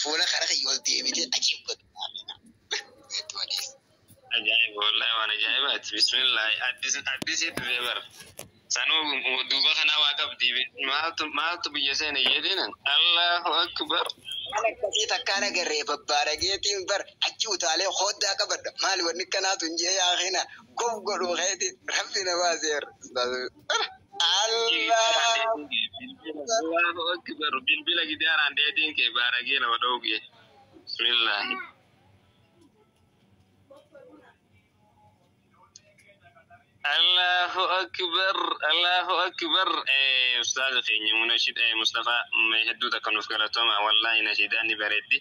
Fuula kara kiyya ol deebitee ajiib godhu. Ajaa'iba, wallahi waan ajaa'ibaati. Bismillah, addis addisii dhufee bara. Sanuu duuba kanaa waa qabdi. Maaltu maaltu biyya seene jedhinan. Allahu akbar. Waan akkasii takkaan agarree babbaarageetiin bar achi utaalee hoddaa qabadha. Maali wanni kanaatu hin jee yaaqina gof godhu keeti rabbi na baaseera. Allah. Allahu akbar. Bilbila gidaaraan dheedhiin kee baaragee lafa dhooge. Bismillah. Allahu akbar, Allahu akbar. Ustaaza keenya munashid Mustafa, hedduu takka nuuf galatooma. Wallahi nashiidaan ni bareeddi.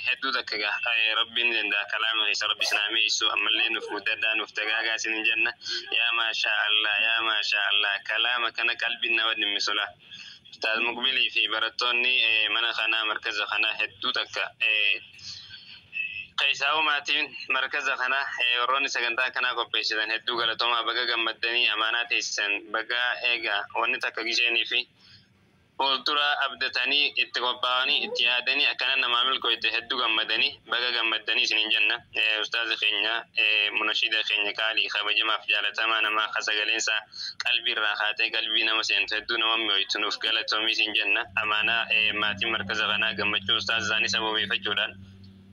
Hedduu takka gaa rabbiin ni danda'a kalaama keessa rabbi isin haa mi'eessu, ammallee nuuf guddadhaa, nuuf dagaagaa isin jenna. Yaa maashaa Allah, yaa maashaa Allah, kalaama kana qalbiin nama dhimmisula. Ustaaz Muqbilii fi barattoonni mana kanaa, markaza kanaa, hedduu takka keessaa maatiin markaza kana, warroonni sagantaa kanaa qopheessitan hedduu galatoomaa. Baga gammaddanii, amaanaa teessisan baga eegaa wanni takka gisheenii fi fuuldura abdatanii itti qophaa'anii itti yaadanii akkana namaa milkooyte hedduu gammadanii, baga gammaddanii isiniin jenna. Ustaaza keenya, munashida keenya qaalii, kabajamaaf jaalatamaa namaa, sagaleensaa qalbii irraa kaatee qalbii nama seentu, hedduu nama mi'ooytu, nuuf galatoomii isin jenna. Amaanaa maatiin markaza kanaa gammachuu ustaaza isaanii sababeeffachuudhaan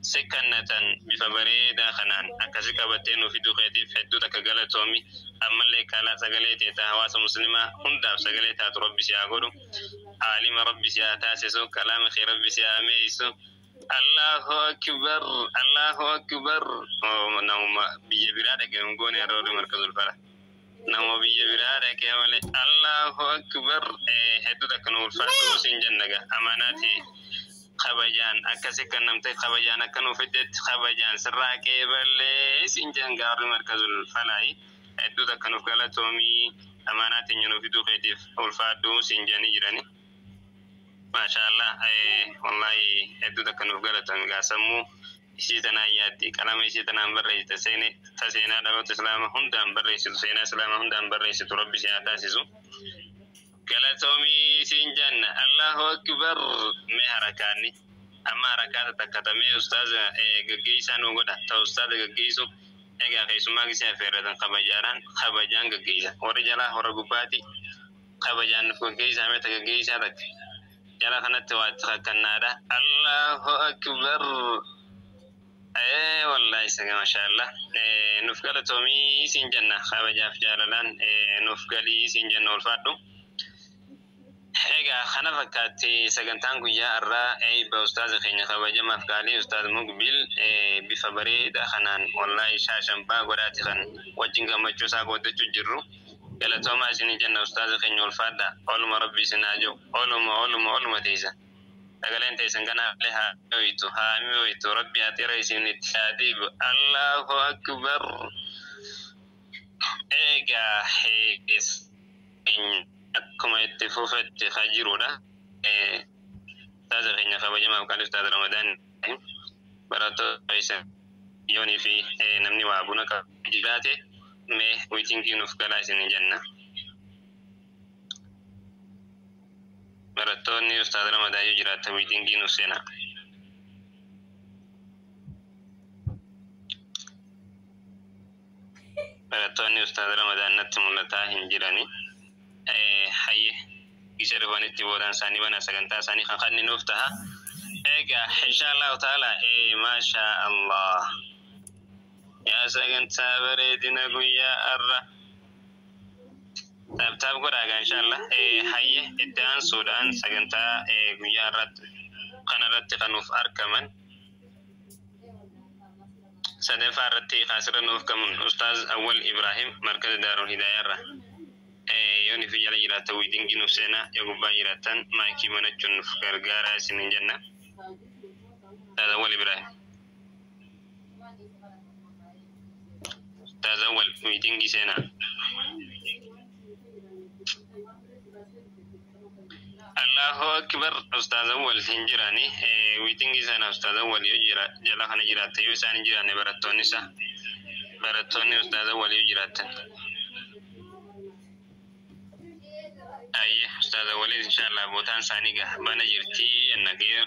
sikkannatan bifa bareedaa kanaan akkasi qabattee nuuf fiduu keetiif hedduu takka galatoomi. Ammallee kalaa sagalee teeta hawaasa muslimaa hundaaf sagalee taatu rabbi si haa godhu, aalima rabbi si haa taasisu, kalaama kee rabbi si haa meeysu. Allahu akbar, Allahu akbar. Namuma biyya biraa dhaqe hin goone yeroo markazul fala nama biyya biraa dhaqee malee. Allahu akbar, hedduu takka nu ulfaadhu sin jennaga. Amaanaati kabajaan akkasi kan namte kabajaan akka nuuf fiddetti kabajaan sirraa qeeballee sin jen gaarri markazul falaayi hedduu takka nuuf galatoomii, amaanaa teenya nuuf fiduu keetiif ulfaadhu sin jennii jirani. Maasha Allah, wallahi hedduu takka nuuf galatoomi gaa. Sammuu isii tanaan yaaddi, qalama isii tanaan barreessite, seene ta seenaa dhaloota islaama hundaan barreessitu, seenaa islaama hundaan barreessitu rabbi si haa taasisu. Galatoomii siin jenna. Allahu akbar. Mee harakaanni amma harakaata takka tamee ustaaza gaggeessaa nu godha, ta ustaaza gaggeessu. Egaa keessummaa gisee affeerratan kabajaadhaan kabajaan gaggeessa. Warri jalaa hora gubbaati kabajaan nuuf gaggeessaa. Mee ta gaggeessaa takka jala kanatti waa itti kakkannaadha. Allahu akbar. Wallahi saga masha Allah, nuuf galatoomii siin jenna, kabajaaf jaalalaan nuuf galii siin jenna, ulfaadhu. Egaa kana fakkaatti sagantaan guyyaa har'aa, eebba ustaaza keenya kabajamaaf qaalii ustaaz Mugbil bifa bareedaa kanaan wallahi shaashanbaa godhaati kan wajjin gammachuu isaa qooddachuu jirru. Galatoomaa isin jenna, ustaaza keenya, ulfaadha. Oluma rabbi isin haa jiru, oluma oluma oluma teessan. Sagaleen teessan kanaallee haa mi'ooytu, haa mi'ooytu, rabbi haa isin itti haa deebi'u. Allahu akbar. Egaa akkuma itti fufetti ka jirudha. Ustaaza keenya kabajamaaf qaalii ustaaza Ramadaan, barattoota isa yoonii fi namni waa buna qabu jiraate mee waitingii nuuf galaa isin jenna. Barattoonni ustaaza Ramadaan yoo jiraatan waitingii nuuf seenaa. Barattoonni ustaaza Ramadaan natti mul'ataa hin jirani. Hayye, isa dhufanitti boodaan isaanii bana, sagantaa isaanii kan kanninuuf taha. Egaa insha Allahu taala, maasha Allah. Yaa sagantaa bareedina guyyaa har'a. Tap tap godhaa egaa insha Allah. Hayye, itti aansuudhaan sagantaa guyyaa har'aatti kanarratti kan nuuf argaman sadaffaa irratti kaasirra nuuf kamun Ustaaz Awwal Ibrahim markaza Daarul Hidayaa irra. Yoon ifi jala jiraatan waitingii nuuf seenaa, yoo gubbaa jiraatan maayikii banachuun nuuf gargaaraa isinin jenna. Ustaaz Awwal Ibrahim. Ustaaz Awwal waitingii seenaa. Allahu akbar, Ustaaz Awwal hin jirani. Waitingii sana Ustaaz Awwal yoo jira jala kana jiraatte, yoo isaan hin jiraanne barattoonni isaa, barattoonni Ustaaz Awwal yoo jiraatan. Ayyee ustaaza waliin inshallah bootaan isaanii bana jirti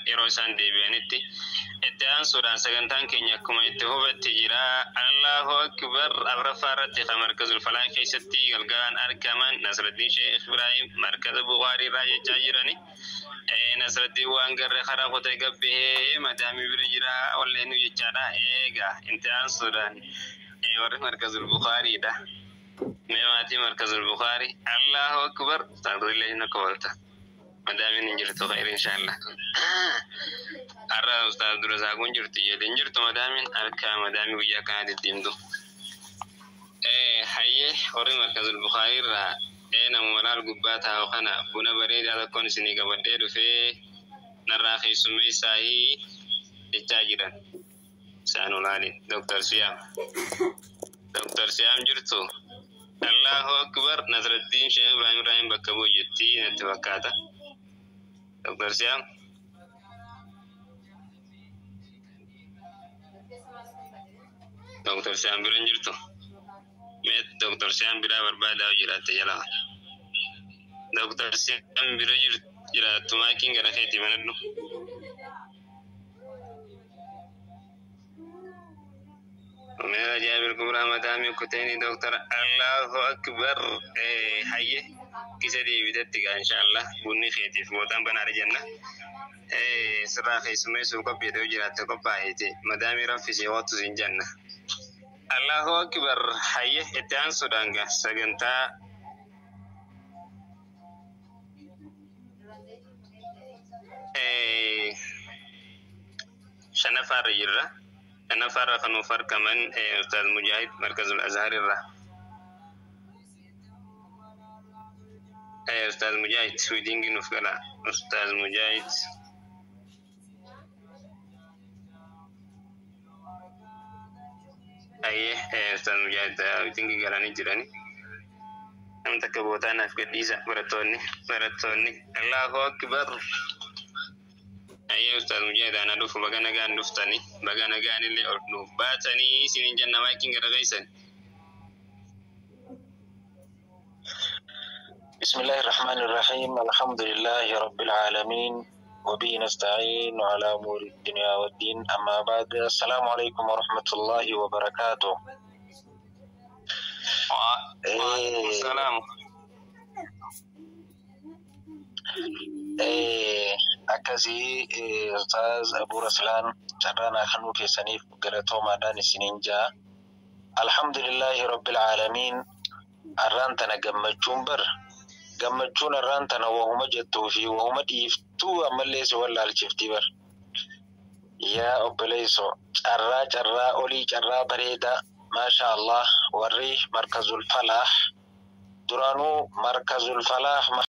yeroo isaan deebi'anitti itti aansuudhaan sagantaan keenya akkuma itti hubatti jira. Allahu akbar afraffaa irratti kan markazul falaa keessatti galgalaan argaman Nasraddiin Sheekh Ibrahim markaza Bukaarii irraa jechaa jirani. Nasraddiin waan garree karaa kutee gabbee madaamii bira jira walleenu jechaadha. Eegaa itti aansuudhaan warri markazul Bukaariidha. Mee maatii markazul Bukaarii Allahu akbar ustaazillee akka oolta. Madaamiin hin jirtu khayri inshallah. Har'a ustaaz dura saaquun jirtu jedhe hin jirtu madaamiin harka madaamii guyyaa kanaa diddiimtu. Hayyee warri markazul Bukaarii irraa nama walaal gubbaa taa'u kana buna bareedaa tokkoon isinii qabadhee dhufee narraa keessummeessaayii jechaa jiran. Isaan olaaliin Dooktar Siyaam. Dooktar Siyaam jirtu. Allahu akbar Nasraddiin Sheekh Ibrahim Ibrahim bakka bu'u jetti natti fakkaata. Dooktar Siyaam. Dooktar Siyaam bira hin jirtu. Mee Dooktar Siyaam biraa barbaadaa jiraatte jalaa. Dooktar Siyaam bira jiraattu maakiin gara keetii banadhu. Meera Jaabir Kubraa Madaamii Kuteeni Dooktar Allahu Akbar hayye kisa deebitetti gaa inshallah bunni keetiif bootaan banaadha jenna. Sirraa keessummeessuuf qophiidha yoo jiraatte qophaa'eeti madaamii raffisee wattu siin jenna. Allahu Akbar hayye itti aansuudhaan gaa sagantaa shanaffaarra jirra. Shanaffaarra kan nuuf argaman Ustaaz Mujaahid Markazul Azhar irraa. Ustaaz Mujaahid Swiidingii nuuf gala. Ustaaz Mujaahid. Ayyee Ustaaz Mujaahid Swiidingii galanii jirani. Namni takka bootaa naaf gadhiisa barattoonni barattoonni. Allahu Akbar. Ayyee Ustaaz Mujaahid ana dhufu baga nagaan dhuftanii baga nagaan illee ol nuuf baatanii isiniin jenna maakiin gara geessan. بسم الله الرحمن الرحيم الحمد لله رب العالمين وبه نستعين على أمور الدنيا والدين أما بعد السلام عليكم ورحمة الله وبركاته. وعليكم السلام. Akkasii Ustaaz Abuu Raslaan carraa kennuu keessaniif galatoomaadhaan isiniin jaa. Alhamdulillahi Rabbil Aalamiin arraan tana gammachuun bar gammachuun arraan tana wahuma jettuu fi wahuma dhiiftuu ammallee si wallaalchiftii bar. Yaa obboleessoo carraa carraa olii carraa bareedaa maasha Allah warri markazul falaah duraanuu markazul falaah.